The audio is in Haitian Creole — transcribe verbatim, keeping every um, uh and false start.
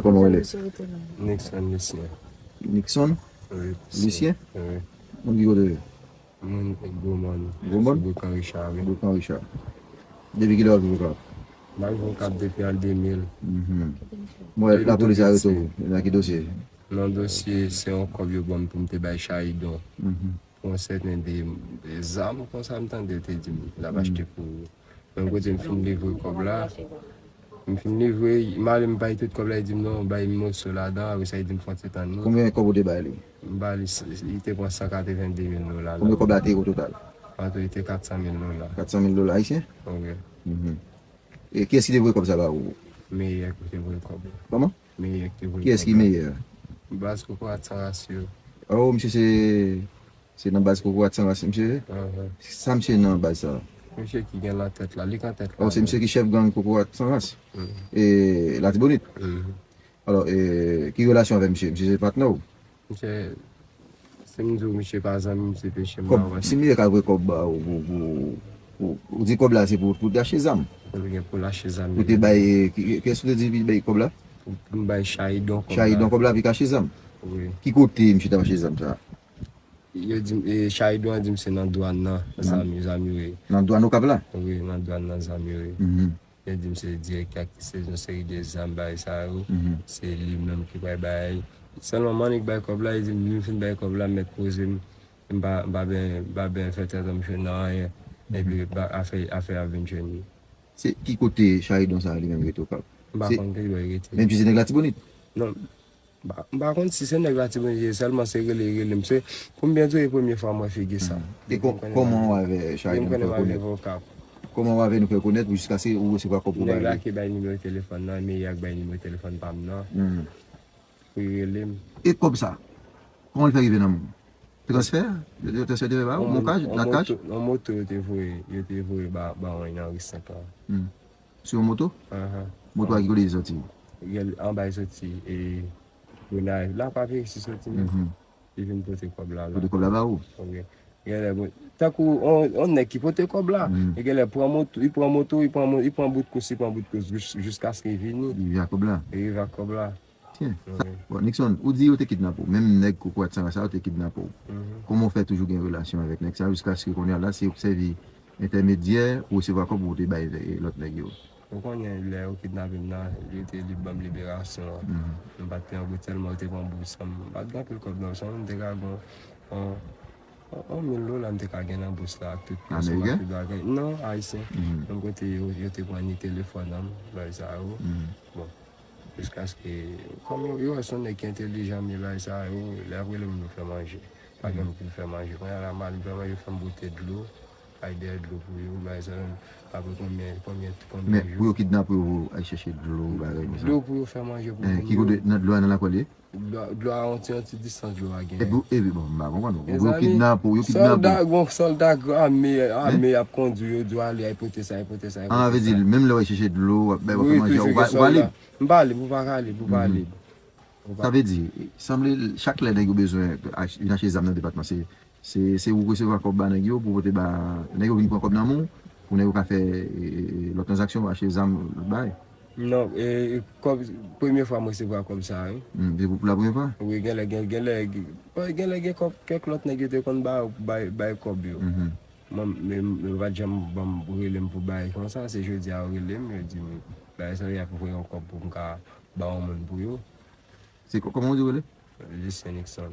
Kòman w rele? Nixon Lucien. Nixon? Wi. Lucien? Wi. Moun ki kote w ye? Moun Gwomòn. Gwomòn? Sou Bokan Richard, wi. Bokan Richard. Depi kilè w ap viv Okap? M ap viv Okap depi an de mil. Mhm. Mwen, lapolis arete w. Nan ki dosye? Nan dosye, se yon kòb yo ban m pou m te bay Chahidon. Mhm. Pou yon sèten de, de zam konsa, m tande yo te di m l ap achte pou mwen. Kote m fin livre kòb la, m fin livre, m ale m bay tout kòb la, li di m non, bay m moso ladan, apre sa li di m fò ti tann li. Konbyen kòb ou te bay li? M ba li, li te pran san katreven de mil dola la. Konbyen kòb la te ye o total? An tou, li te kat san mil dola. Kat san mil dola ayisyen? Wi. Mhm. E kiyès ki te voye kòb sa ba ou? Meyè ki te voye kòb la. Kòman? Meyè ki te voye kòb la. Kiyès ki Meyè? Baz Kokorat San Ras yo. Oh, misye se, se nan baz Kokorat San Ras misye ye? Ahan. Sa misye nan baz sa? Misye ki gen nan tèt la, li k an tèt la. Oh, se misye ki chèf gang Kokorat San Ras? Mhm. E Latibonit? Mhm. Alò, e, ki relasyon avè misye? Misye se patnè w? Misye, si m di w misye pa zanmi m, se peche m pa wè. Si misye ka voye kòb ba ou, pou, pou, pou, ou di kòb la se pou, pou te achte zam? Pou l gen pou l achte zam. Pou te bay, ki, kiyès ou te di pou bay kòb la? Pou, pou m bay Chahidon kòb la. Chahidon kòb la pou l achte zam? Wi. Ki kote misye t ap achte zam sa? Yo di m, e, Chahidon an di m se nan dwàn nan, zam yo, zam yo ye. Nan dwàn Okap la? Wi, nan dwàn nan zam yo ye. Mhm. Yo di m se direktè ki sezi yon seri de zam, bagay sa yo. Mhm. Se li menm ki pral bay. Sèlman m annik bay kòb la, li di m, li fin bay kòb la, m mèt poze m. M pa, m pa ben, m pa ben fè tèt ansanm nan anyen. Mhm. Epi ba, afè, afè a vin jwenn li. Se ki kote Chahidon sa a li menm rete Okap? M pa konn ki bò li rete. Menm si se nèg Latibonit? Non, M pa, m pa konn si se nèg Latibonit ye, sèlman se rele, rele m. Se, pou m byen di w, e premye fwa m wè figi sa. Mhm. E kò-, kòman w avè Chahidon fè w konèt? Kòman w avè nou fè w konèt pou jiskaske ou resevwa kòb pou bay li? Nèg la ki bay nimewo telefòn nan, Meyè k bay nimewo telefòn pa m nan. Mhm. Pou li rele m. E kòb sa? Kòman l fè rive nan men w? Transfè? Yo, yo transfè te fè ba ou? Mokaj? Lakach? Yon moto yo te voye, yo te voye ba, ba mwen nan ri senk lan. Hmm. Sou yon moto? Ahan. Moto a ki kote li soti? Anba li soti, e, Gonayiv. La pa Périsi soti, men. Mhm. Li vin pote kòb la, la. Pote kòb la ba ou? Ok. Genlè, bon, tankou on, on nèg ki pote kòb la. Mhm. E genlè pran moto, li pran moto, li pran mo-, li pran bout kous, li pran bout kous jis-, jiskaske li vini. Li rive ak kòb la? Li rive ak kòb la. Tiens. Wi. Bon, Nixon, ou di yo te kidnape w. Menm nèg Kokorat San Ras sa yo te kidnape w. Mhm. Kòman w fè toujou gen relasyon avèk nèg sa yo jiskaske kounye a la, se yo k sèvi entèmedyè pou resevwa kòb pou te bay, e, lòt nèg yo? Ou konnen lè yo kidnape m nan, yo te li ban m liberasyon an. Mhm. M pa t pran bout sèlman, yo te pran bous an m. M pa t gen anpil kòb nan, sèlman m te ka gen yon, yon, yon mil dola m te ka gen nan bous la ak tout pyès mwen ak tout bagay. Non, ayisyen. Mhm. Menm kote yo, yo te pran ni telefòn an m, bagay sa yo. Mhm. Bon. Jiskaske, kòm yo, yo wè se yon nèg ki entèlijan, men bagay sa yo, lè y ap rele m pou fè manje. Pa gen moun pou fè manje. Kounye a la, m al, m fè manje, fè m pote dlo, al dèyè dlo pou yo, bagay sa yo, apre konbyen, konbyen, konbyen jou. Men, pou yo kidnape w, al chèche dlo, bagay konsa. Dlo pou yo fè manje pou moun yo. Eh, ki kote, nan dlo a, nan lakòl li ye? Dlo, dlo a, yon ti, yon ti distans dlo a genyen. Epi, epi, bon, m pa konprann ou. Pou yo kidnape w, yo kidnape w. Sòlda, gon sòlda ame, ame ap kondui yo, di w ale, al pote sa, al pote sa, al pote sa. Ah, vle di, menm lè w al chèche dlo, w ap bay, w ap fè manje, ou pa, ou pa lib? M pa lib, ou pa ka lib, ou pa lib. Sa vle di, sanble chak lè nèg yo bezwen ach-, vin achte zam nan depatman, se, se, se ou resevwa kòb ba nèg yo pou pote ba, nèg yo vin pran kòb nan men w, pou nèg yo ka fè, e, e, e, lòt tranzaksyon, achte zam, lòt bagay. Non, e, e, kòb, premye fwa m resevwa kòb sa a, wi. Hmm, se pou, pou la premye fwa? Wi, genlè, gen, genlè, gen, genlè gen kòb, kèk lòt nèg yo te konn ba, bay, bay kòb yo. Mhm. Mwen, men, men yo pa t janm ban m, rele m pou bay konsa, se jodi a yo rele m, yo di m, bagay sa yo, y ap voye yon kòb pou m ka ba yon moun pou yo. Se kò-, kòman w di w rele? Lucien Nixon.